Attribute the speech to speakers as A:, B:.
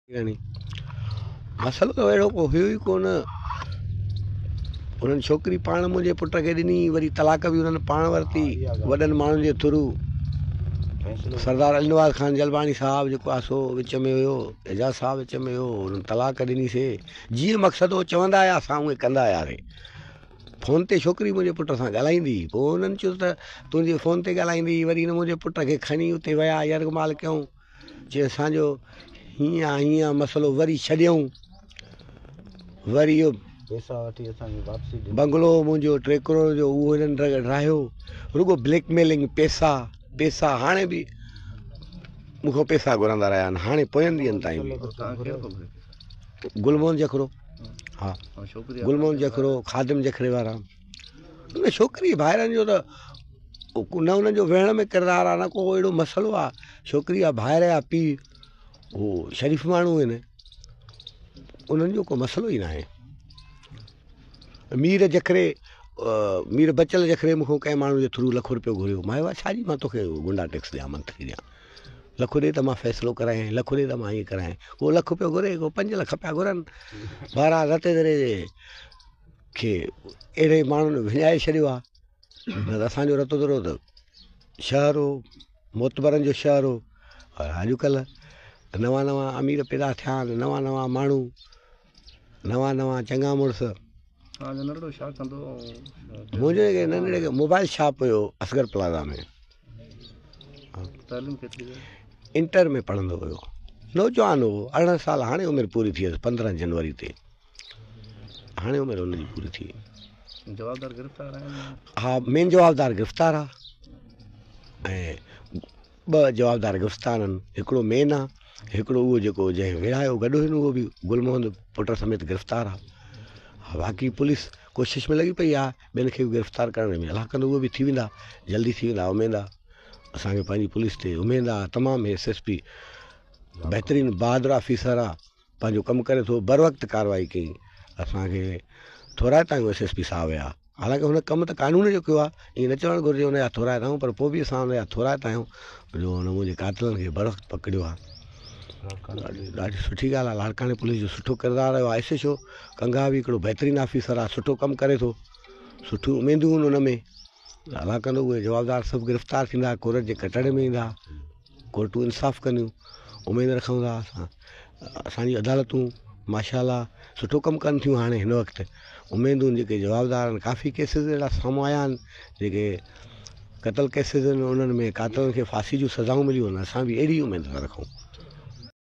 A: يعني مسئلو ته اهڙو ڪو هيو ئي ڪونه. انهن ڇوڪري پاڻ منهنجي پٽ کي ڏني، وري طلاق به انهن پاڻ ورتي وڏن ماڻهن جي ٿرو. سردار علي نواز خان جلباڻي صاحب جيڪو آهي سو وچ ۾ هيو، اعجاز صاحب وچ ۾ هيو، انهن طلاق ڏني سي. جيئن مقصد هو چوندا آيا اسان اونئين ڪندا آياسي. فون تي ڇوڪري منهنجي پٽ سان ڳالهائيندي هئي، پوء انهن چيو ته تنهنجي فون تي ڳالهائيندي هئي، وري هن منهنجي پٽ کي کڻي اتي ويا يرغمال ڪيائون. چي اسان جو هيئن آ هيئن آ مسئلو وري ڇڏيائون وري اهو
B: پيسا وٺي اسان کي واپسي ڏني.
A: بنگلو منهنجو 3 ڪروڙ جو اهو هنن ڊاهيو رڳو بليڪ ميلنگ پيسا پيسا هاڻي به مون کان پيسا گهرندا رهيا آهن هاڻي پوين ڏينهن تائين به. گل موهن جکرو ها گل موهن جکرو خادم جکري وارا نه ڇوڪري ڀائرن جو ته نه انهن جو ويهڻ ۾ ڪردار آهي نه ڪو اهڙو مسئلو آهي ڇوڪري جا ڀائر يا پيء هو شريف ماڻهو آهن انهن جو ڪو مسئلو ئي ناهي مير جکري مير بچل جکري مون کان ڪنهن ماڻهو جي ٿرو لک روپيو گهريو مان چيو ڇا جي مان توکي گنڊا ٽيڪس ڏيان منٿلي ڏيان لک ڏي ته مان فيصلو ڪرايان لک ڏي ته مان ائين ڪرايان ڪو لک پيو گهري ڪو 5 لک پيا گهرن بهرحال رتي دري کي اهڙي ماڻهن وڃائي ڇڏيو آهي نه ته اسان جو رتودڙو ته شهر هو معتبرن جو شهر هو پر اڄڪلهه نوان نوان امير پيدا ٿيا آهن نوان نوان ماڻهو نوان نوان چڱا مڙس. منهنجو ننڍڙي کي موبائل شاپ هيو اصغر پلازا ۾ انٽر ۾ پڙهندو هيو نوجوان هو 18 سال هاڻي عمر پوري ٿي هيس 15 جنوري تي. هاڻي عمر ان جي پوري ٿي.
B: جوابدار گرفتار آهن؟
A: ها مين جوابدار گرفتار آ ۽ ٻه جوابدار گرفتار آهن هڪڙو مين آ هڪڙو اهو جيڪو جنهن وڙهايو گڏ هين اهو به گل محمد پٽ سميت گرفتار آ باقي پوليس ڪوشش ۾ لڳي پئي آ ٻين کي به گرفتار ڪرڻ ۾ الله ڪندو اهو به ٿي ويندا جلدي ٿي ويندا اميد آ اسان کي پنهنجي پوليس تي اميد آ تمام ايس ايس پي بهترين بهادر آفيسر آ پنهنجو ڪم ڪري ٿو بروقت ڪارروائي ڪئي اسان کي ٿورائتا آهيون ايس ايس پي صاحب جا حالانڪه هن ڪم ته قانون جو ڪيو آهي ائين نه چوڻ گهرجي هن جا ٿورائتا آهيون پر پوء به اسان هن جا ٿورائتا آهيون جو هن منهنجي قاتلن کي بروقت پڪڙيو آهي ڏاڍي سٺي ڳالهه آهي لاڙڪاڻي پوليس جو سٺو ڪردار رهيو آهي ايس ايڇ او ڪنگها به هڪڙو بهترين آفيسر آهي سٺو ڪم ڪري ٿو سٺيون اميدون آهن ان ۾ الله ڪندو اهي جوابدار سڀ گرفتار ٿيندا ڪورٽ جي ڪٽهڙي ۾ ايندا ڪورٽون انصاف ڪنديون اميد رکون ٿا اسان اسان جي عدالتون ماشاء الله سٺو ڪم ڪن ٿيون هاڻي هن وقت اميدون جيڪي جوابدار آهن ڪافي ڪيسز اهڙا سامهون آيا آهن جيڪي قتل ڪيسز آهن انهن ۾ قاتلن کي ڦاسي جون سزائون مليون آهن اسان به اهڙي اميد ٿا رکون.